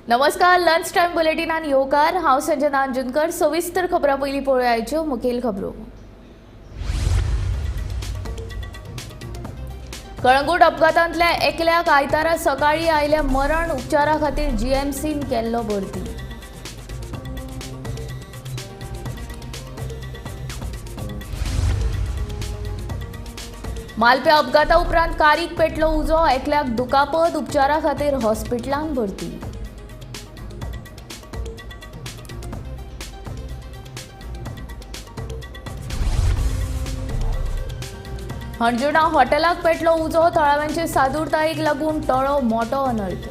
नमस्कार, lunch time बुलेटिनान येवकार. हांव संजना अंजुनकर. सविस्तर खबरां पयलीं पळोवया मुखेल खबरो. कळंगूट अपघातांतल्या एकल्याक आयतारा सकाळीं आयल्या मरण. उपचारा खातीर जीएमसीन केल्लो भरती. मालप्या अपघाता उपरांत कारीक पेटलो उजो. एकल्याक दुखापत, उपचारा खातीर हॉस्पिटलांत भरती. हणजुणा हॉटेलाक पेटलो उजो. थळाव्यांचे सादूरतायेक लागून टळो मोटो अनर्थ.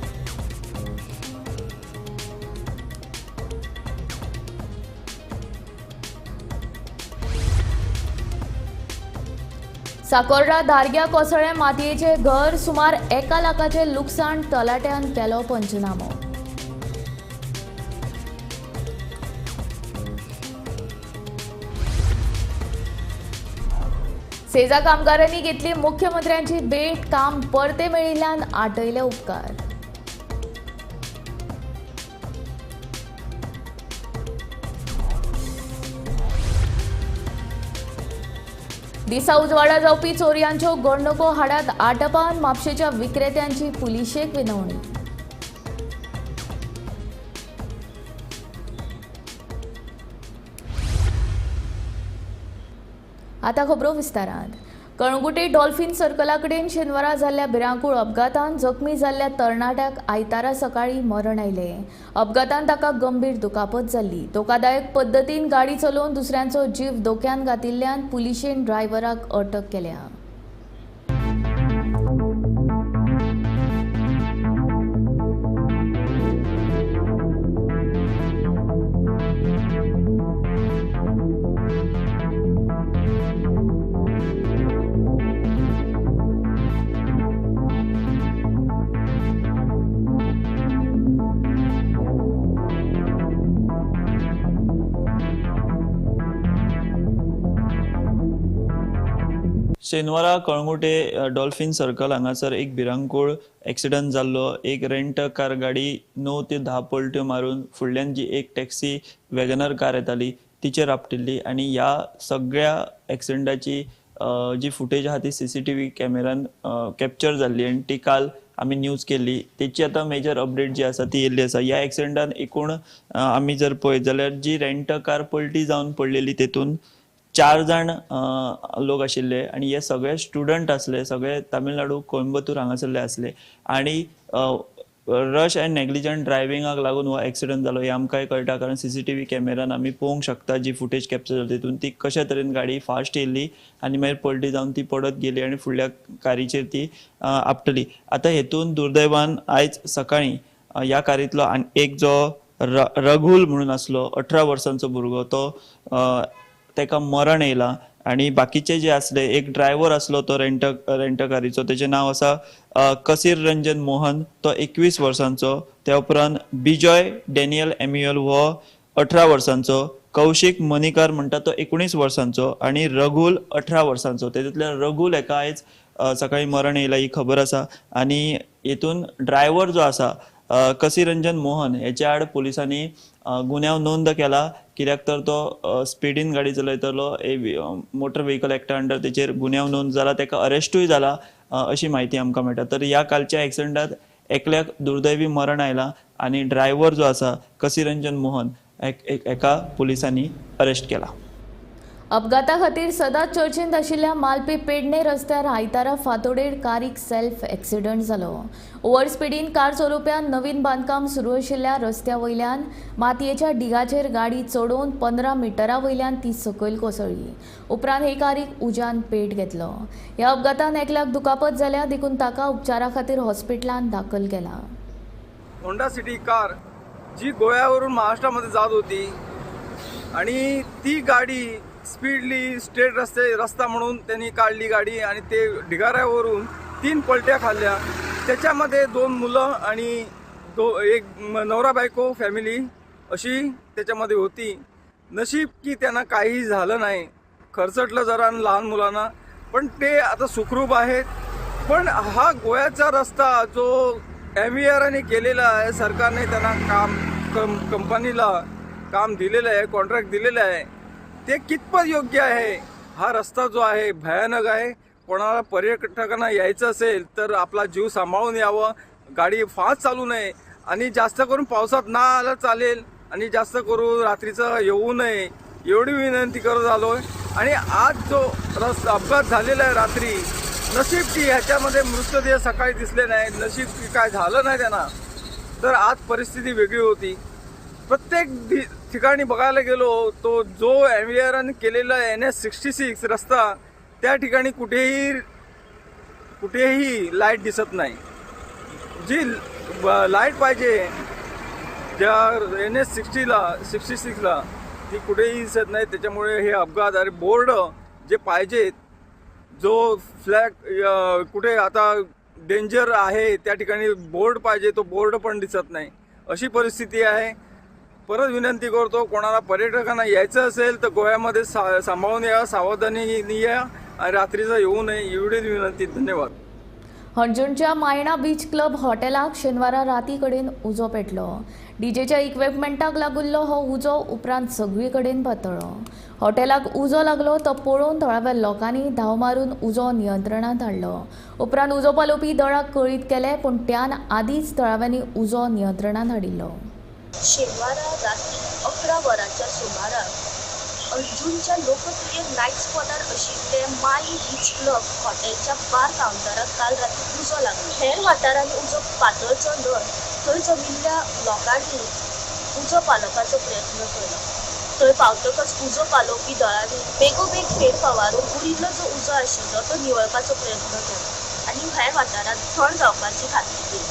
साकोर्डा धारग्या कोसळ्ळें मातयेचें घर. सुमार 1 लाखाचें लुकसाण. तलाट्यान केलो पंचनामो. सेजा कामगारांनी घेतली मुख्यमंत्र्यांची भेट. काम परते मेळिल्ल्यान आटयले उपकार. दिसा उजवाडा जावपी चोरयांच्यो घडणुको हाडात आटपान. म्हापशेच्या विक्रेत्यांची पुलिशेक विनवणी. आता खबरो विस्तारान. कळंगुटे डॉल्फिन सर्कला कडेन शेनवारा जाल्ल्या भिरांकूळ अपघातान जखमी जाल्ल्या तरणाट्याक आयतारा सकाळीं मरण आयलें. अपघातान ताका गंभीर दुखापत जाल्ली. धोकादायक पद्दतीन गाडी चलोवन दुसऱ्यांचो जीव धोक्यान घातिल्ल्यान पुलिशेन ड्रायव्हराक अटक केल्या. शेनवारा कळंगुटे डॉल्फिन सर्कल हांगासर एक भिरांकूळ एक्सिडंट जाल्लो. एक रेंट कार गाडी 9 ते 10 पलट्यो मारून फुडल्यान जी एक टॅक्सी वॅगनर कार येताली तिचेर आपटिल्ली आनी ह्या सगळ्या एक्सिडंटाची जी फुटेज आहा ती CCTV कॅमेरान कॅप्चर जाल्ली आनी ती काल आमी न्यूज केल्ली. तेची आतां मेजर अपडेट जी आसा ती येयल्ली आसा. ह्या एक्सिडंटान एकूण आमी जर पळयत जाल्यार जी रेंट कार पलटी जावन पडलेली तेतून 4 जाण लोक आशिल्ले आनी हे सगळे स्टुडंट आसले, सगळे तामिळनाडू कोइंबतूर हांगासरले आसले आनी रश अँड नेग्लिजंट ड्रायव्हिंगाक लागून हो एक्सिडंट जालो हें आमकांय कळटा, कारण CCTV कॅमेरान आमी पळोवंक शकता जी फुटेज कॅप्चर जाली तितून ती कशा तरेन गाडी फास्ट येयल्ली आनी मागीर पलटी जावन ती पडत गेली आनी फुडल्या कारीचेर ती आपटली. आतां हेतून दुर्दैवान आयज सकाळीं ह्या कारींतलो एक जो रघुल म्हणून आसलो 18 वर्सांचो भुरगो तो तेका मरण येयलां आनी बाकीचे जे आसले एक ड्रायव्हर आसलो तो रेंट कारीचो, तेजें नांव आसा कसीर रंजन मोहन, तो 21 वर्सांचो. त्या उपरांत बिजॉय डॅनियल एम्युअल हो 18 वर्सांचो, कौशीक मनिकर म्हणटा तो 19 वर्सांचो आनी रघुल 18 वर्सांचो. तेतूंतल्यान रघुल हेका आयज सकाळीं मरण येयलां ही खबर आसा आनी हेतून ड्रायव्हर जो आसा कसीरंजन मोहन हेच्या आड पुलिसांनी गुन्यांव नोंद केला, कित्याक तर तो स्पिडीन गाडी चलयतलो. मोटर व्हेकल एक्टा अंडर तेचेर गुन्यांव नोंद जाला, तेका अरेस्टूय जाला अशी म्हायती आमकां मेळटा. तर ह्या कालच्या एक्सिडंटात एकल्याक दुर्दैवी मरण आयलां आनी ड्रायव्हर जो आसा कसीरंजन मोहन एका पुलिसांनी अरेस्ट केला. अपघाता खातीर सदांच चर्चेंत आशिल्ल्या मालपे पेडणे रस्त्यार आयतारा फांतोडेर कारीक सेल्फ एक्सिडंट जालो. ओव्हर स्पिडीन कार चलोवप्यान नवीन बांदकाम सुरू आशिल्ल्या रस्त्या वयल्यान मातयेच्या डिगाचेर गाडी चडोवन 15 मिटरा वयल्यान ती सकयल कोसळ्ळी. उपरांत हे कारीक उज्यान पेट घेतलो. ह्या अपघातान एकल्याक दुखापत जाल्या देखून ताका उपचारा खातीर हॉस्पिटलांत दाखल केला. होंडा सिटी कार जी गोव्यावरून महाराष्ट्रामध्ये जात होती आणि ती गाडी स्पीडली स्ट्रेट रस्ता म्हणून त्यांनी काढली गाडी आणि ते ढिगाऱ्यावरून 3 पलट्या खाल्ल्या. त्याच्यामध्ये 2 मुलं आणि एक नवरा बायको फॅमिली अशी त्याच्यामध्ये होती. नशीब की त्यांना काही झालं नाही, खरचटलं जरा लहान मुलांना, पण ते आता सुखरूप आहेत. पण हा गोव्याचा रस्ता जो एमव्हीआराने केलेला आहे, सरकारने त्यांना काम कंपनीला काम दिलेलं आहे, कॉन्ट्रॅक्ट दिलेलं आहे, ते कितपत योग्य आहे? हा रस्ता जो आहे भयानक आहे. कोणाला पर्यटकांना यायचं असेल तर आपला जीव सांभाळून यावं, गाडी फास्ट चालू नये आणि जास्त करून पावसात ना आलं चालेल आणि जास्त करून रात्रीचं येऊ नये एवढी विनंती करत आलो आहे. आणि आज जो अपघात झालेला आहे रात्री, नशीब की ह्याच्यामध्ये मृतदेह सकाळी दिसले नाहीत, नशीब की काय झालं नाही त्यांना, तर आज परिस्थिती वेगळी होती. प्रत्येक ठिकाणी बघायला गेलो तो जो एमव्हीआरने केलेला NH 66 रस्ता, त्या ठिकाणी कुठेही कुठेही लाईट दिसत नाही. जी लाईट पाहिजे ज्या NH 60ला 66ला ती कुठेही दिसत नाही. त्याच्यामुळे हे अपघात आणि बोर्ड जे पाहिजेत, जो फ्लॅग कुठे आता डेंजर आहे त्या ठिकाणी बोर्ड पाहिजे, तो बोर्ड पण दिसत नाही, अशी परिस्थिती आहे. परत विनंती करतो, कोणाला पर्यटकांना यायचं असेल तर गोव्यामध्ये सांभाळून या, सावधानीने या आणि रात्रीचं येऊ नये एवढीच विनंती. धन्यवाद. हणजूणच्या मायणा बीच क्लब हॉटेलाक शेनवारा राती कडेन उजो पेटलो. डीजेच्या इक्विपमेंटाक लागुल्लो हो उजो उपरांत सगळी कडेन पातळ्ळो. हॉटेलाक उजो लागलो तो पळोवन थळाव्या लोकांनी धांव मारून उजो नियंत्रणांत हाडलो. उपरांत उजो पालोवपी दळाक कळीत केलें, पूण त्यान आदींच थळाव्यांनी उजो नियंत्रणांत हाडिल्लो. शेनवारा राती 11 वरांच्या सुमाराक अंजुणच्या लोकप्रिय नायट स्पॉटार आशिल्ले माई बीच क्लब हॉटेलच्या बार कावंटराक काल राती उजो लागलो. हेर वाठारांनी उजो पातळचो न्हय थंय जमिल्ल्या लोकांनी उजो पालोवपाचो प्रयत्न केलो. थंय पावतकच उजो पालोवपी दळांनी बेगोबेग फेर फवारून उरिल्लो जो उजो आशिल्लो तो निवळपाचो प्रयत्न केलो आनी हेर वाठारांत थंड जावपाची खात्री केली.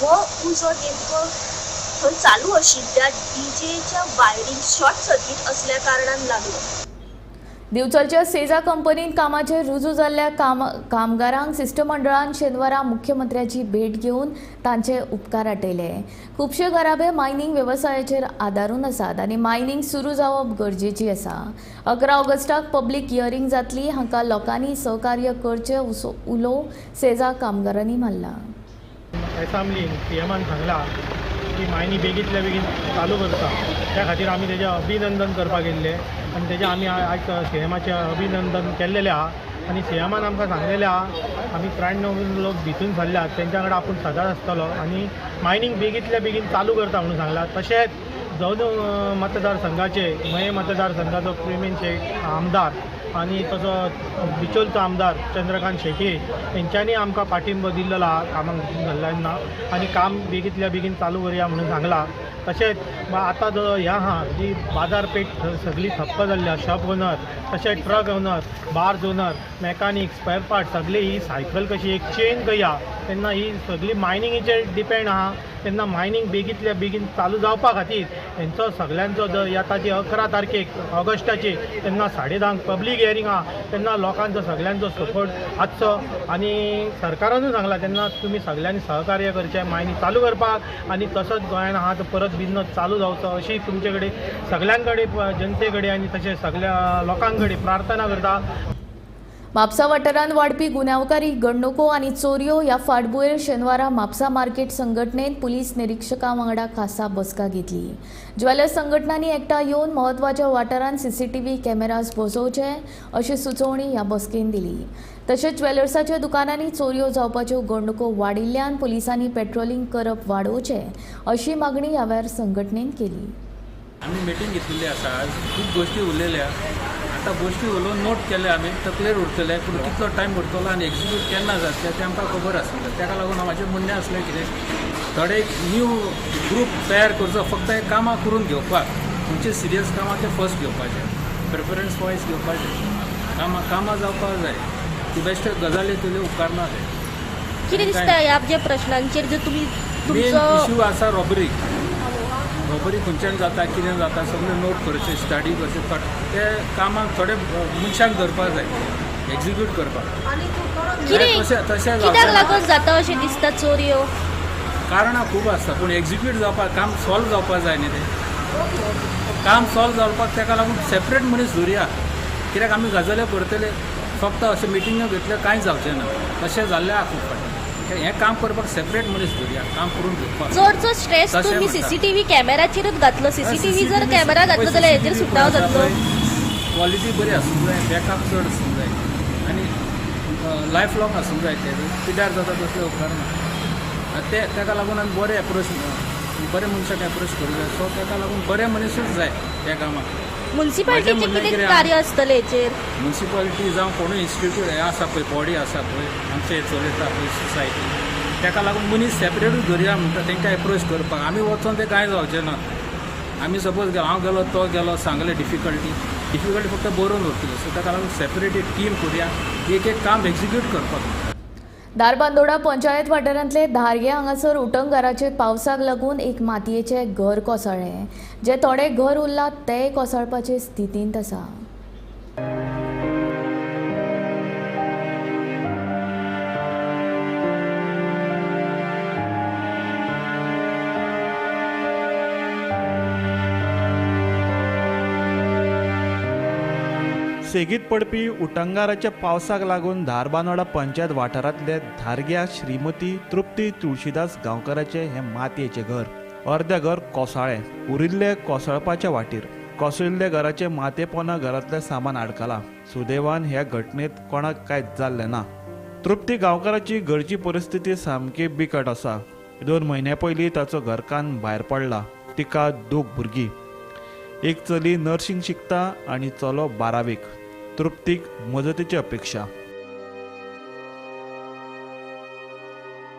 हो उजो नेमको थंय चालू आशिल्ल्या डीजेच्या वायरींक शॉर्ट सर्किट असल्या कारणान लागलो. दिवचलच्या सेजा कंपनीत कामाचेर रुजू जाल्ल्या कामगारांक शिश्टमंडळान शेनवारा मुख्यमंत्र्याची भेट घेवन तांचे उपकार आटयले. खुबशे घराबे मायनींग वेवसायाचेर आदारून आसात आनी मायनींग सुरू जावप गरजेची आसा. 11 ऑगस्टाक पब्लीक हियरींग जातली, हांकां लोकांनी सहकार्य करचें असो उलो सेजा कामगारांनी मारला. एसांब्लीन सीएमान सांगला की मायनी बेगींतल्या बेगीन चालू करता, त्या खातीर आमी तेजें अभिनंदन करपाक येयल्ले आनी तेजें आमी आयज सीएमाचें अभिनंदन केल्लेलें आहा. आनी सीएमान आमकां सांगलेलें आहा, आमी 93 लोक भितून सरल्यात तेंच्या वांगडा आपूण सदांच आसतलो आनी मायनींग बेगींतल्या बेगीन चालू करता म्हणून सांगलां. तशेंच जवळ मतदारसंघाचे मये मतदारसंघाचो प्रेमेन शेट आमदार आनी तसो बिचोलचो आमदार चंद्रकांत शेट्ये हेंच्यांनी आमकां पाठिंबो दिल्लो आहा कामाक घाल्ला तेन्ना आनी काम बेगींतल्या बेगीन चालू करया म्हणून सांगलां. तशेंच आतां जो हें आहा जी बाजारपेठ सगळी ठप्प जाल्ली आहा, शॉप ओनर तशेंच truck owner, barge owner, mechanic, spare part सगळी ही सायकल कशी एक चेन कशी आहा तेन्ना ही सगळी मायनिंगेचेर डिपेंड आहा. तेन्ना मायनींग बेगींतल्या बेगीन चालू जावपा खातीर हेंचो सगळ्यांचो जो येता ती 11 तारखेक ऑगस्टाची तेन्ना 10:30 पब्लीक हियरींग आहा, तेन्ना लोकांचो सगळ्यांचो सपोर्ट आसचो आनी सरकारानूय सांगलां तेन्ना तुमी सगळ्यांनी सहकार्य करचें मायनींग चालू करपाक आनी तसोच गोंयान आहा तो परत बिजनस चालू जावचो अशी तुमचे कडेन सगळ्यां कडेन जनते कडेन आनी तशें सगळ्या लोकां कडेन प्रार्थना करता. म्हापसा वाठारांत वाडपी गुन्यांवकारी घडणुको आनी चोरयो ह्या फाटभुंयेर शेनवारा म्हापसा मार्केट संघटनेन पुलीस निरिक्षकां वांगडा खासा बसका घेतली. ज्वेलर्स संघटनांनी एकठांय येवन म्हत्वाच्या वाठारांत सीसीटीव्ही कॅमेराज बसोवचे अशी सुचोवणी ह्या बसकेन दिली. तशेंच ज्वेलर्साच्या दुकानांनी चोरयो जावपाच्यो घडणुको वाडिल्ल्यान पुलिसांनी पेट्रोलिंग करप वाडोवचें अशी मागणी ह्या वेळार संघटनेन केली. आमी मिटींग घेतिल्ली आसा, आज खूब गोश्टी उलयल्या. आतां गोश्टी उलोवन नोट केले आमी, तकलेर उरतले, पूण कितलो टायम उरतलो आनी एक्जिक्यूट केन्ना जातलें तें आमकां खबर आसतलें. ताका लागून म्हाजें म्हणणें आसलें कितें थोडे न्यू ग्रूप तयार करचो, फक्त हे कामां करून घेवपाक, खंयचे सिरियस कामां ते फर्स्ट घेवपाचें, प्रेफरन्स वायज घेवपाचें, कामां जावपाक जाय. ती बेश्टे गजाली तुज्यो उपकारना ते. कितें दिसता ह्या जे प्रश्नांचेर जर तुमी मेन तुमचो इशू आसा रॉबरी. रॉबरी खंयच्यान जाता कितें जाता सगळें नोट करचें, स्टडी करचें, ते कामाक थोडे मनशांक धरपाक जाय एक्जिक्यूट करपाक. कितें तशें कित्याक लागून जाता अशें दिसता चोरयो? कारणां खूब आसता, पूण एक्जिक्यूट जावपाक काम सॉल्व जावपाक जाय न्ही, तें काम सॉल्व जावपाक ताका लागून सेपरेट मनीस धरुया. कित्याक आमी गजाल्यो करतले, फक्त अशें मिटिंग्यो घेतल्यो कांय जावचें ना, तशें जाल्लें आहा खूब फावटी. हें काम करपाक सेपरेट मनीस धरया, काम करून घेवपाक. चडसो स्ट्रेस तशें तुमी म्हणटा. सीसीटीव्ही कॅमेराचेरूच घातलो. सीसीटीव्ही जर कॅमेरा घातलो जाल्यार हेजेर सुटाव जातलो. क्वॉलिटी बरी आसूंक जाय, बॅकअप चड आसूंक जाय आनी लायफ लॉंग आसूंक जाय. ते पिड्ड्यार जाता तसलें उपकारना. ते ताका लागून आमी बरे एप्रोच, बरे मनशाक एप्रोच करूंक जाय. सो ताका लागून बरे मनीसूच जाय त्या कामाक. मुन्सिपाल्टीचें म्हाजें म्हणणें कितें कितें कार्य आसतलें हेचेर? मुन्सिपालिटी जावं कोणूय इन्स्टिट्यूट हें आसा पळय, बॉडी आसा पळय आमचे चलयता पळय सोसायटी, ताका लागून मनीस सेपरेटूच धरया म्हणटा तांकां एप्रोच करपाक. आमी वचोन तें कांय जावचें ना. आमी सपोज हांव गेलो, तो गेलो, सांगलें डिफिकल्टी, डिफिकल्टी फक्त बरोवन उरतली. सो ताका लागून सेपरेट एक टीम करुया, एक एक काम एक्जिक्यूट करपाक. धारबांदोडा पंचायत वाठारांतले धारगे हांगासर उटंगाराचे पावसाक लागून एक मातयेचें घर कोसळ्ळें. जे थोडे घर उरला तेय कोसळपाचे स्थितींत आसा. सेगीत पडपी उटंगाराच्या पावसाक लागून धारबांदोडा पंचायत वाठारांतले धारग्या श्रीमती तृप्ती तुळशीदास गांवकाराचें हें मातयेचें घर अर्दें घर कोसळ्ळें, उरिल्लें कोसळपाच्या वाटेर. कोसळिल्ल्या घराचे मातयेपोना घरांतलें सामान आडकलां. सुदैवान ह्या घटनेंत कोणाक कांयच जाल्लें ना. तृप्ती गांवकाराची घरची परिस्थिती सामकी बिकट आसा. 2 म्हयन्या पयलीं ताचो घरकान्न भायर पडला. तिका 2 भुरगीं, एक चली नर्सिंग शिकता आनी चलो 12वीक. तृप्तीक मजतीची अपेक्षा.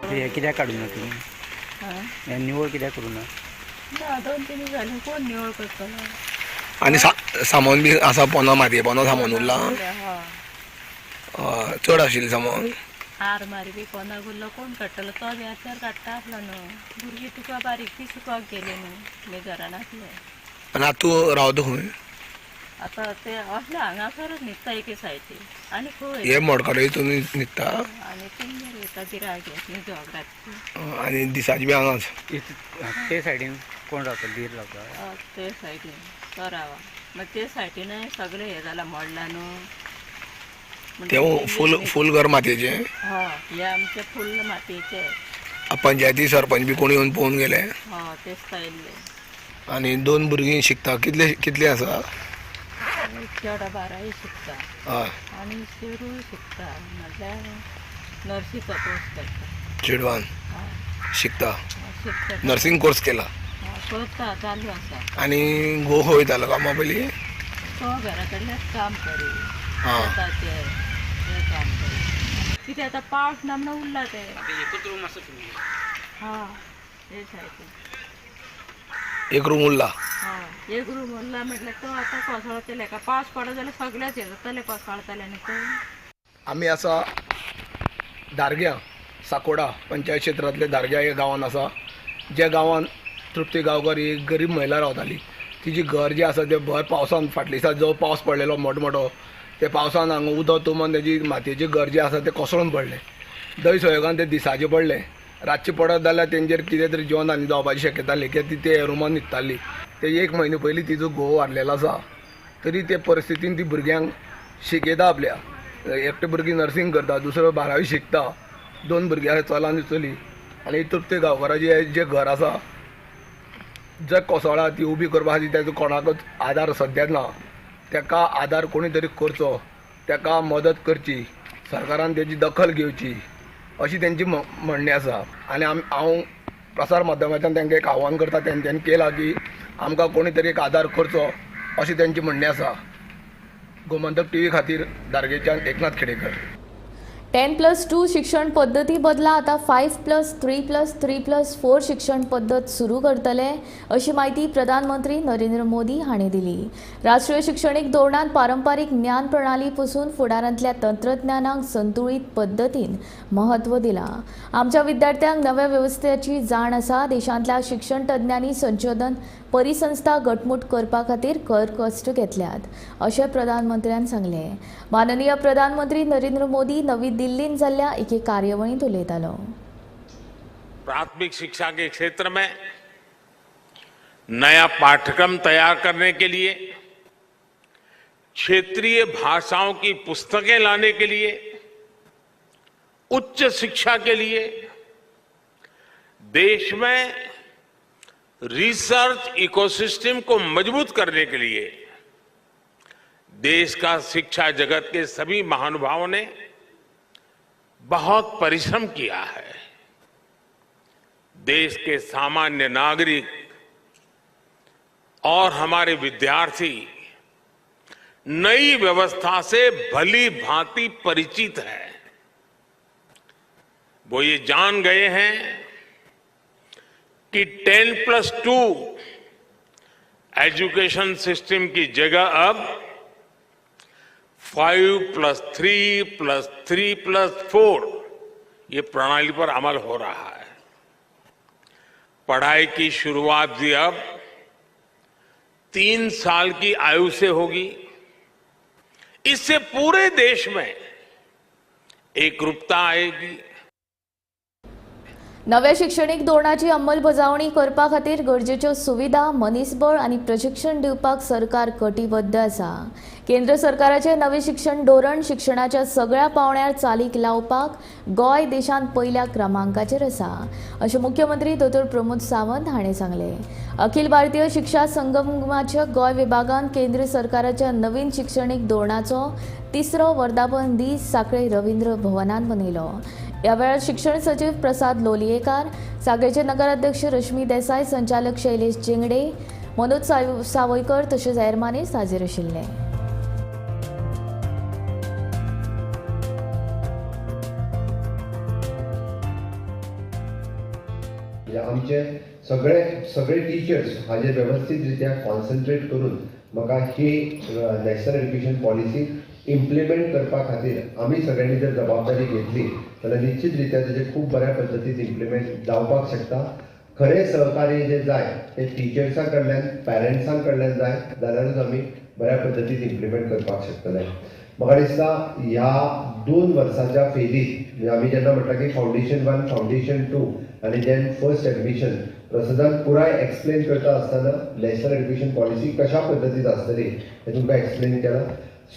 हे कित्याक काडूं ना तुमी? हें निवळ कित्याक करूं ना? 2-3 जाले, कोण निवळ करतलो? आनी सामान बी आसा पोना, मातये पोना सामान उरलां? चड आशिल्लें सामान? आरमारी बी पोना उरलो, कोण काडटलो? तो बी आसल्यार काडटा आसलो न्हू. भुरगीं तुका बारीक ती शिकोवपाक गेली न्हू, मी घरान आसलें. आनी आतां तूं रावता खंय? आतां ते असले हांगासरच न्हिदता एके सायडीन. आनी खंय हे मोडकाडे तुमी न्हिदता? आनी तेंगेर वयता गिरायक न्हिदोंक रातची. आनी दिसाची बी हांगाच? ते सायडीन कोण रावता? धीर रावता ते सायडीन तो रावा. मागीर ते सायडीनय सगळें हें जालां, मोडलां न्हू. ते फूल फूल घर मातयेचें? हय, हें आमचें फुल्ल मातयेचें. पंचायती सरपंच बी कोण येवन पळोवन गेले? हय, तेच आयिल्ले. आनी 2 भुरगीं शिकता, कितले कितले आसा? चेडो 12वी शिकता आनी चेडूं शिकता, म्हटल्यार नर्सीचो कोर्स करता. चेडवान शिकता, नर्सिंग कोर्स केला? करता, चालू आसा. आनी घोव खंय वयतालो कामा पयलीं? तो घरा कडल्यान काम करी, शेताचें हें काम करी. कितें आतां पावस ना म्हणून उरला तें. एकूच रूम आसा तुमगेर? हय, हे सायडीन एक रूम उरला. हय, एक रूम उरला म्हटल्यार तो आतां कोसळतलें. का पावस पडत जाल्यार सगळेच हें जातलें, कोसळतलें न्ही तें. आमी आसा धारग्या साकोडा पंचायत क्षेत्रांतले धारग्या ह्या गांवांत आसा, ज्या गांवांत तृप्ती गांवकर ही गरीब महिला रावताली. तिची घर जें आसा तें भर पावसान, फाटल्या दिसा जो पावस पडलेलो मोठो मोठो, ते पावसान हांगा उदक तुंबून तेजी मातयेचें घर जें आसा तें कोसळून पडलें. दै संयोगान तें दिसाचें पडलें, रातचें पडत जाल्यार तेंचेर कितें तरी जिवन हानी जावपाची शक्यता आसली, कित्याक ती ते रुमान न्हिदताली. ते 1 म्हयने पयलीं तिजो घोव वारलेलो आसा, तरी ते परिस्थितीन ती भुरग्यांक शिकयता आपल्या. एकटें भुरगीं नर्सिंग करता, दुसरो 12वी शिकता, 2 भुरगीं आसा, चलो आनी चली. आनी तृप्ती गांवकाराचें जें घर आसा जे कोसळ्ळा ती उबी करपा खातीर तेजो कोणाकूच आदार सद्याक ना. तेका आदार कोणी तरी करचो, तेका मदत करची, सरकारान तेजी दखल घेवची अशी तेंची म्हणणें आसा. आनी हांव प्रसार माध्यमांतल्यान तांकां एक आव्हान करता, तेंच्यांनी केलां की आमकां कोणी तरी एक आदार करचो अशें तेंचें म्हणणें आसा. गोमंतक टीव्ही खातीर दार्गेच्यान एकनाथ खेडेकर. 10+2 शिक्षण पद्दती बदला आतां 5+3+3+4 शिक्षण पद्दत सुरू करतले अशी म्हायती प्रधानमंत्री नरेंद्र मोदी हांणी दिली. राष्ट्रीय शिक्षणीक धोरणांत पारंपारीक ज्ञान प्रणाली पसून फुडारांतल्या तंत्रज्ञानाक संतुळीत पद्दतीन म्हत्व दिलां. आमच्या विद्यार्थ्यांक नव्या वेवस्थेची जाण आसा. देशांतल्या शिक्षण तज्ञांनी संशोधन परिसंस्था घटमूट करपा खातीर कर कश्ट घेतल्यात अशें प्रधानमंत्र्यान सांगलें. माननीय प्रधानमंत्री नरेंद्र मोदी नवी दिल्लींत जाल्ल्या एके कार्यावळींत उलयतालो. प्राथमिक शिक्षा के क्षेत्र में नया पाठ्यक्रम तैयार करने के लिए, क्षेत्रीय भाषाओं की पुस्तकें लाने के लिए उच्च शिक्षा के लिए देश में रिसर्च इकोसिस्टम को मजबूत करने के लिए देश का शिक्षा जगत के सभी महानुभावों ने बहुत परिश्रम किया है। देश के सामान्य नागरिक और हमारे विद्यार्थी नई व्यवस्था से भली भांति परिचित है। वो ये जान गए हैं कि 10+2 एजुकेशन सिस्टम की जगह अब 5+3+3+4 ये प्रणाली पर अमल हो रहा है। पढ़ाई की शुरुआत भी अब 3 साल की आयु से होगी। इससे पूरे देश में एकरूपता आएगी। नव्या शिक्षणीक धोरणाची अंमलबजावणी करपा खातीर गरजेच्यो सुविधा, मनीसबळ आनी प्रशिक्षण दिवपाक सरकार कटिबद्ध आसा। केंद्र सरकाराचें नवें शिक्षण धोरण शिक्षणाच्या सगळ्या पावंड्यार चालीक लावपाक गोंय देशांत पयल्या क्रमांकाचेर आसा, अशें मुख्यमंत्री दोतोर प्रमोद सावंत हाणें सांगलें। अखिल भारतीय शिक्षा संगमाच्या गोंय विभागान केंद्र सरकाराच्या नवीन शिक्षणीक धोरणाचो तिसरो वर्धापन दीस सांखळे रवींद्र भवनान मनयलो। ह्या वेळार शिक्षण सचिव प्रसाद लोलयेकार, सांखळेचे नगराध्यक्ष रश्मी देसाय, संचालक शैलेश झेंगडे, मनोज सावयकर तशेंच हेर मानेस्त हाजीर आशिल्ले। आमचे सगळे सगळे टिचर्स हाजेर वेवस्थीत रित्या कॉन्सन्ट्रेट करून म्हाका ही नॅशनल एज्युकेशन पॉलिसी इम्प्लिमेंट करपा खातीर आमी सगळ्यांनी जर जबाबदारी घेतली जाल्यार निश्चित रित्या तेजें खूब बऱ्या पद्दतीन इम्प्लिमेंट जावपाक शकता। खरें सहकार्य जें जाय तें टिचर्सां कडल्यान, पॅरंट्सां कडल्यान जाय जाल्यारूच आमी बऱ्या पद्दतीन इम्प्लिमेंट करपाक शकतले। म्हाका दिसता ह्या 2 वर्साच्या फेजीत म्हणजे आमी जेन्ना म्हणटा की फावंडेशन 1, फावंडेशन 2 आनी then first admission, प्रसादान पुराय एक्सप्लेन करता आसतना नॅशनल एज्युकेशन पॉलिसी कशा पद्दतीन आसतली हें तुमकां एक्सप्लेन केलां।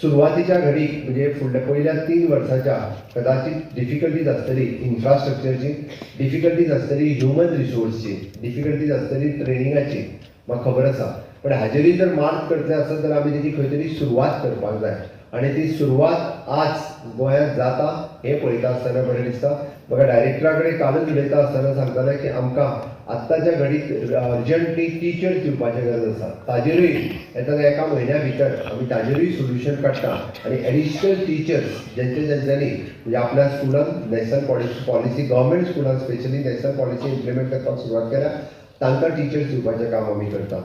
सुरवातीच्या घडीक म्हणजे फुडल्या पयल्या 3 वर्साच्या कदाचित डिफिकल्टीज आसतली, इन्फ्रास्ट्रक्चरची डिफिकल्टीज आसतली, ह्युमन रिसोर्सची डिफिकल्टीज आसतली, ट्रेनिंगाची म्हाका खबर आसा। पण हाजेरूय जर मार्क करतले आसत जाल्यार आमी तेजी खंय तरी सुरवात करपाक जाय आनी ती सुरवात आज गोंयांत जाता हें पळयता आसतना बरें दिसता। म्हाका डायरेक्टरा कडेन कालूच उलयता आसतना सांगताले की आमकां आत्ताच्या घडीक अर्जंटली टिचर्स दिवपाची गरज आसा। ताजेरूय येता एका म्हयन्या भितर आमी ताजेरूय सोल्युशन काडटा आनी एडिशनल टिचर्स जेंचे जेंच्यांनी म्हणजे आपल्या स्कुलान नॅशनल पॉलिसी गव्हर्मेंट स्कुलान स्पेशली नॅशनल पॉलिसी इम्प्लिमेंट करपाक सुरवात केल्या तांकां टिचर्स दिवपाचें काम आमी करता।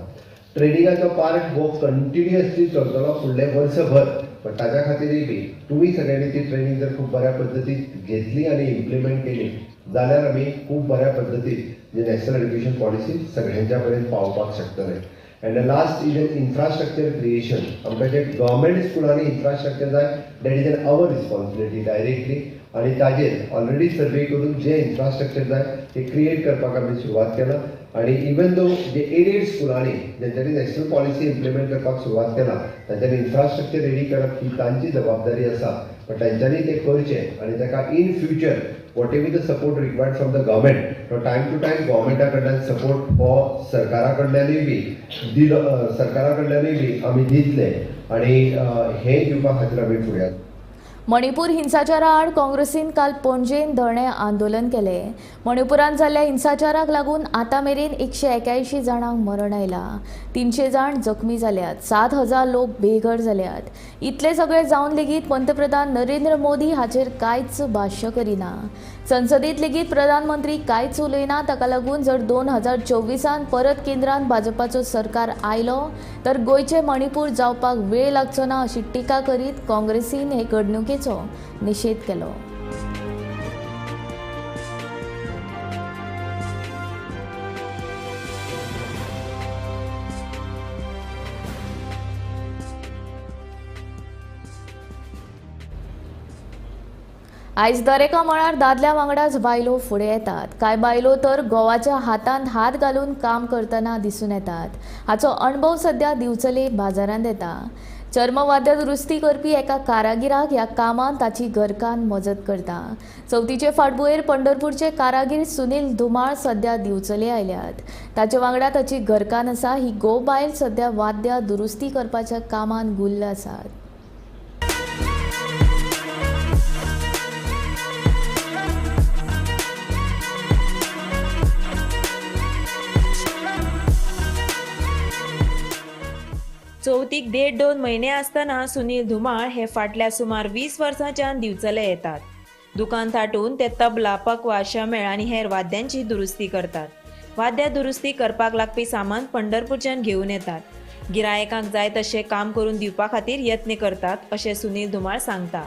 ट्रेनिंगाचो पार्ट हो कंटिन्युअसली चलतलो फुडलें वर्सभर, पण ताज्या खातीरय बी तुमी सगळ्यांनी ती ट्रेनिंग जर खूब बऱ्या पद्दतीन घेतली आनी इम्प्लिमेंट केली जाल्यार आमी खूब बऱ्या पद्दतीन जे नॅशनल एज्युकेशन पॉलिसी सगळ्यांच्या पर्यंत पावोवपाक शकतले। And the last is an infrastructure creation. आमकां जे गव्हर्मेंट स्कुलांनी इन्फ्रास्ट्रक्चर जाय that is an our responsibility directly आनी ताजेर ऑलरेडी सर्वे करून जे इन्फ्रास्ट्रक्चर जाय ते क्रिएट करपाक आमी सुरवात केला। आनी इवन दो जे एडेड स्कुलांनी जेंच्यांनी नॅशनल पॉलिसी इम्प्लिमेंट करपाक सुरवात केला तांच्यांनी इन्फ्रास्ट्रक्चर रेडी करप ही तांची जबाबदारी आसा, पण तांच्यांनी तें करचें आनी ताका in future whatever the support required from the government तो टायम टू टायम गव्हर्मेंटा कडल्यान सपोर्ट हो सरकारा कडल्यानूय बी दिलो, सरकारा कडल्यानूय बी आमी दितले आनी हें दिवपा खातीर आमी फुडें। मणिपूर हिंसाचारा आड काँग्रेसीन काल पणजेन धरणें आंदोलन केलें। मणिपुरांत जाल्ल्या हिंसाचाराक लागून आतां मेरेन 181 जाणांक मरण आयलां, 300 जाण जखमी जाल्यात, 7000 लोक बेघर जाल्यात। इतले सगळे जावन लेगीत पंतप्रधान नरेंद्र मोदी हाचेर कांयच भाश्य करिना। संसदेत लेगीत प्रधानमंत्री कांयच उलयना। ताका लागून जर 2024 परत केंद्रांत भाजपाचो सरकार आयलो तर गोंयचें मणिपूर जावपाक वेळ लागचो ना अशी टिका करीत काँग्रेसीन हे घडणुकेचो निशेध केलो। आयज दरेका मळार दादल्या वांगडाच बायलो फुडें येतात। कांय बायलो तर घोवाच्या हातांत हात घालून काम करतना दिसून येतात। हाचो अणभव सध्या दिवचले बाजारांत येता। चर्मवाद्या दुरुस्ती करपी एका कारागिराक ह्या कामांत ताची घरकान्न मजत करता. चवथीचे फाटभुंयेर पंढरपूरचे कारागीर सुनील धुमाळ सध्या दिवचले आयल्यात. ताचे वांगडा ताची घरकान्न आसा. ही घोव बायल सध्या वाद्या दुरुस्ती करपाच्या कामांत गुल्ल आसात. चवथीक 1.5-2 म्हयने आसतना सुनील धुमाळ हे फाटल्या सुमार 20 वर्सांच्यान दिवचले येतात. दुकान थाटून ते तबला, पकवा, शमेळ आनी हेर वाद्यांची दुरुस्ती करतात. वाद्यां दुरुस्ती करपाक लागपी सामान पंढरपूरच्यान घेवन येतात. गिरायकांक जाय तशें काम करून दिवपा खातीर यत्न करतात अशें सुनील धुमाळ सांगता.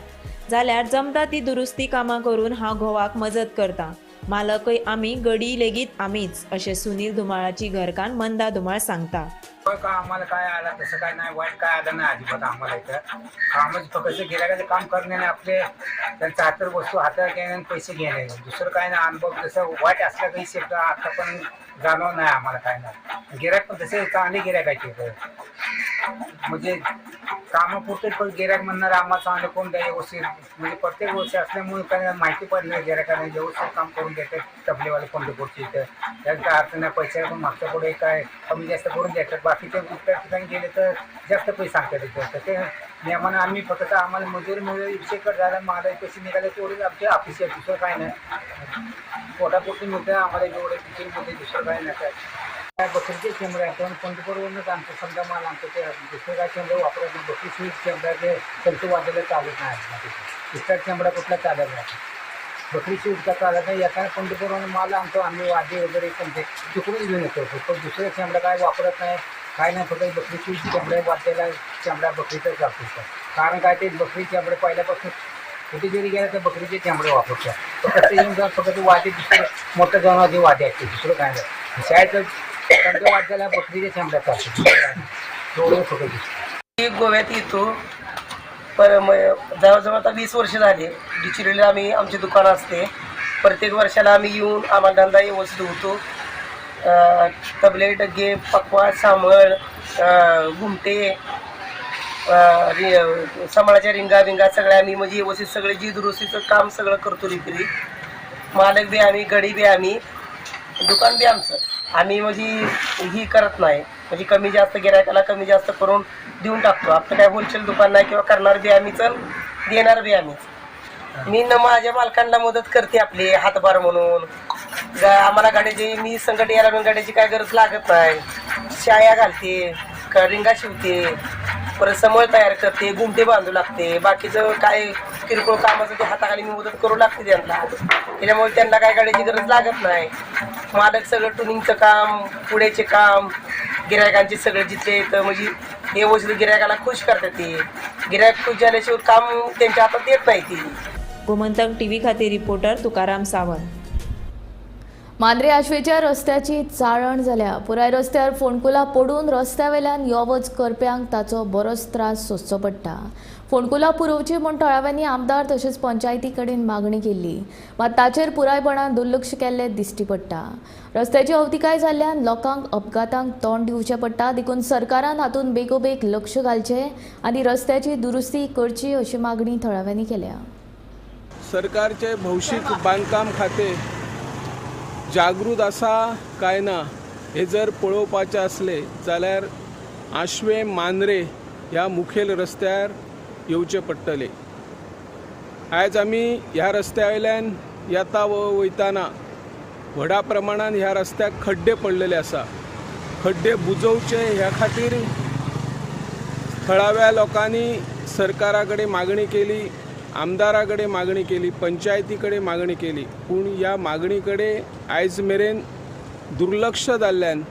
जाल्यार जमता ती दुरुस्ती कामां करून हांव घोवाक मजत करता. मालकय आमी, गडी लेगीत आमीच अशें सुनील धुमाळाची घरकान्न मंदा धुमाळ सांगता. का आम्हाला काय आला तसं काय नाही, वाईट काय आलं नाही अजिबात आम्हाला. इथं कामच फक्त गिऱ्हाईकाचं काम करणे नाही, आपले त्यांचा हातावर वस्तू हातावर घेणे आणि पैसे घेणे, दुसरं काय नाही. अनुभव जसं वाईट असला काही शब्द आता पण जाणव नाही आम्हाला, काय नाही. गिऱ्हाईक पण तसे चांगले गिऱ्हाईकाचे, म्हणजे कामापुरते पण गिऱ्हाईक म्हणणार आम्हाला चांगलं कोण द्या व्यवस्थित, म्हणजे प्रत्येक गोष्ट असल्यामुळे काय माहिती पडली गिऱ्हाईकांना व्यवस्थित काम करून देतात. तबलेवाले पंढरपूरचे इथं त्यांचा अर्थ नाही, पैशाला पण मागच्या पुढे काय कमी जास्त करून देतात. बाकीच्या इतर ठिकाणी गेले तर जास्त पैसे सांगतात इथं. तर ते नियमानं आम्ही फक्त आम्हाला मजूर मिळेल, विषयकट झाला, माल पैसे निघाले तेवढेच आमचे ऑफिस आहे, दुसरं काय नाही. पोटापुरती मिळतं आम्हाला, जेवढे पिचर मिळते, दुसरं काय नाही. काय बकरीचे चेंबर आहे पण पंढरपूरवरूनच आमचं समजा माल आमचं, ते दुसरं काय चेंबर वापरत नाही. बकरी स्वीट चेंबर ते त्यांचं वाजायला चालत नाही, इतर चेंबरा कुठला चालत नाही, बकरी स्वीट का चालत नाही. एका पंढरपूरवरून माल आणतो आम्ही, वादे वगैरे कोणते तिकडूनच घेऊन येतो, फक्त दुसऱ्या चेंबरा काय वापरत नाही, काय नाही. फक्त बकरी स्वीट चेंबड्या वाद्याला चेंबडा बकरीचा चालतो. कारण काय ते बकरी चेंबडे पहिल्यापासून कुठे जरी गेलं तर बकरीचे चेंबडे वापरतात. फक्त येऊन जा, फक्त वादे दुसरं मोठं जनावर वादे आहेत, दुसरं काय नाही. शाळेत त्यांच्या वाद्याला बकरीच्या चेंबड्या चालतो, तेवढं फक्त. मी गोव्यात येतो पर जवळजवळ आता 20 वर्ष झाले. डिचिरीला आम्ही आमची दुकान असते. प्रत्येक वर्षाला आम्ही येऊन आम्हाला धंदा व्यवस्थित होतो. तबले, डग्गे, पकवा, सामळ, घुमटे, समाळाच्या रिंगा बिंगा सगळ्या आम्ही म्हणजे व्यवस्थित सगळे जी दुरुस्तीचं काम सगळं करतो. रिपेरी मालक बी आम्ही, गडी बी आम्ही, दुकान बी आमचं. आम्ही म्हणजे ही करत नाही, म्हणजे कमी जास्त गिऱ्हाईकाला कमी जास्त करून देऊन टाकतो. आपलं काय होलसेल दुकान नाही किंवा करणार बी आम्हीच, देणार बी आम्हीच. मी न माझ्या मालकांना मदत करते आपले हातभार म्हणून. आम्हाला गाड्याची मी संकट यायला म्हणून गाड्याची काय गरज लागत नाही. शाळ्या घालते, रिंगा शिवते, परत समळ तयार करते, गुमटे बांधू लागते, बाकीचं काय किरकोळ कामाचं ते हाताखाली मी मदत करू लागते त्यांना. त्याच्यामुळे त्यांना काय गाड्याची गरज लागत नाही. मालक सगळं ट्युनिंगचं काम, पुड्याचे काम, गिऱ्हाईकांचे सगळे जिथले येतं म्हणजे व्यवस्थित गिऱ्हाईकाला खुश करतात ते. गिऱ्हाईक खुश झाल्याशिवाय काम त्यांच्या हातात देत नाही ती. गोमंतक टीव्ही खातीर रिपोर्टर तुकाराम सावंत. मांद्रे आशवेच्या रस्त्याची चाळण जाल्या. पुराय रस्त्यार फोंडकुलां पडून रस्त्या वेल्यान यो वच करप्यांक ताचो बरोच त्रास सोंसचो पडटा. फोंडकुलां पुरोवची म्हूण थळाव्यांनी आमदार तशेंच पंचायती कडेन मागणी केल्ली, मात ताचेर पुरायपणान दुर्लक्ष केल्लें दिश्टी पडटा. रस्त्याची अवतिकाय जाल्ल्यान लोकांक अपघातांक तोंड दिवचें पडटा, देखून सरकारान हातूंत बेगोबेग लक्ष घालचें आनी रस्त्याची दुरुस्ती करची अशी मागणी थळाव्यांनी केल्या. सरकारचे भौशीक बांदकाम खाते जागृत आसा काय ना हे जर पळोवपाचें आसलें जाल्यार आशवे मांद्रे ह्या मुखेल रस्त्यार येवचें पडटलें. आयज आमी ह्या रस्त्या वयल्यान येता वयताना व्हडा प्रमाणान ह्या रस्त्याक खड्डे पडलेले आसा. खड्डे बुजोवचे ह्या खातीर थळाव्या लोकांनी सरकारा कडेन मागणी केली, आमदारा कडेन मागणी केली, पंचायती कडेन मागणी केली, पूण ह्या मागणी कडेन आयज मेरेन दुर्लक्ष जाल्ल्यान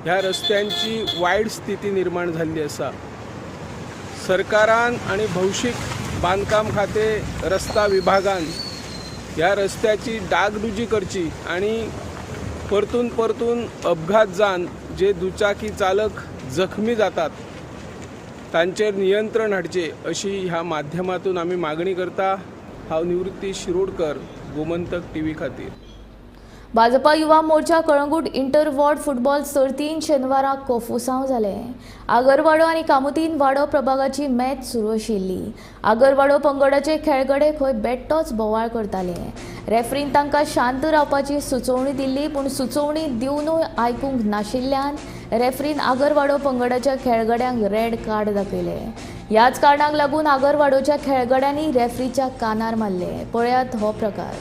ह्या रस्त्यांची वायट स्थिती निर्माण जाल्ली आसा. सरकारान आनी भौशीक बांदकाम खातें रस्ता विभागान ह्या रस्त्याची डागडुजी करची आनी परतून परतून अपघात जावन जे दुचाकी चालक जखमी जातात तांचेर नियंत्रण हाडचें अशी ह्या माध्यमातून आमी मागणी करता. हांव निवृत्ती शिरोडकर, गोमंतक टीव्ही खातीर. Bhajpa Yuva Morcha Calangute inter ward football सर्तीन शेनवाराक कोफुसांव जालें. आगरवाडो आनी कामुतीन वाडो प्रभागाची मॅच सुरू आशिल्ली. आगरवाडो पंगडाचे खेळगडे खंय बेठोच बोवाळ करताले. रेफ्रीन तांकां शांत रावपाची सुचोवणी दिल्ली, पूण सुचोवणी दिवनूय आयकूंक नाशिल्ल्यान रेफ्रीन आगरवाडो पंगडाच्या खेळगड्यांक रेड कार्ड दाखयलें. ह्याच कारणाक लागून आगरवाडोच्या खेळगड्यांनी रेफ्रीच्या कानार मारले. पळयात हो प्रकार.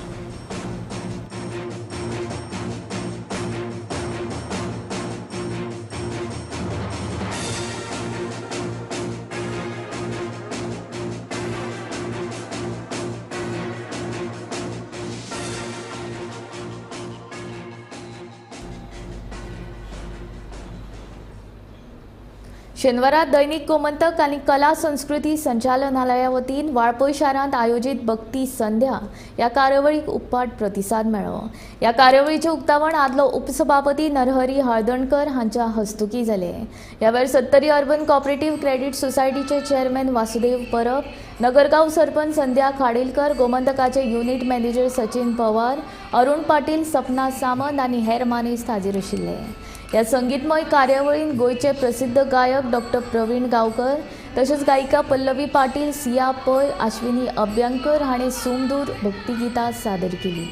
शेनवारा दैनिक गोमंतक आनी कला संस्कृती संचालनालया वतीन वाळपय शारांत आयोजीत भक्ती संध्या ह्या कार्यावळीक उपाट प्रतिसाद मेळ्ळो. ह्या कार्यावळीचें उक्तावण आदलो उपसभापती नरहरी हळदणकर हांच्या हस्तुकी जालें. ह्या वेळार सत्तरी अर्बन कॉपरेटिव्ह क्रेडीट सोसायटीचे चेअरमॅन वासुदेव परब, नगरगांव सरपंच संध्या खाडीलकर, गोमंतकाचे युनिट मॅनेजर सचिन पवार, अरुण पाटील, सपना सामंत आनी हेर मानेस्त हाजीर आशिल्ले. ह्या संगीतमय कार्यावळीन गोंयचे प्रसिद्ध गायक डॉक्टर प्रवीण गांवकर तशेंच गायिका पल्लवी पाटील, सिया पै, अश्विनी अभ्यंकर हांणी सुमधूर भक्तिगितां सादर केली.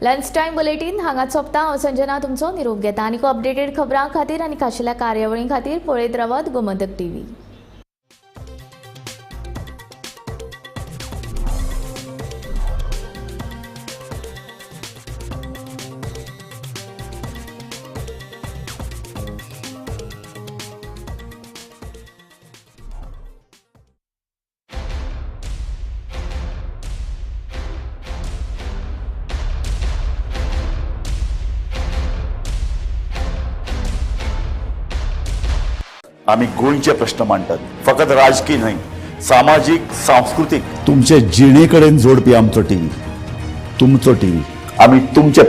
लंच टायम बुलेटीन हांगाच सोंपता. हांव संजना तुमचो निरोप घेता. आनीक अपडेटेड खबरां खातीर आनी खाशेल्या कार्यावळीं खातीर पळयत रावात गोमंतक टीव्ही. आमी गोंयचे प्रश्न मांडटात, फकत राजकीय न्हय, सामाजीक, सांस्कृतीक, तुमचे जिणे कडेन जोडपी आमचो टीव्ही, तुमचो टीव्ही, आमी तुमचे.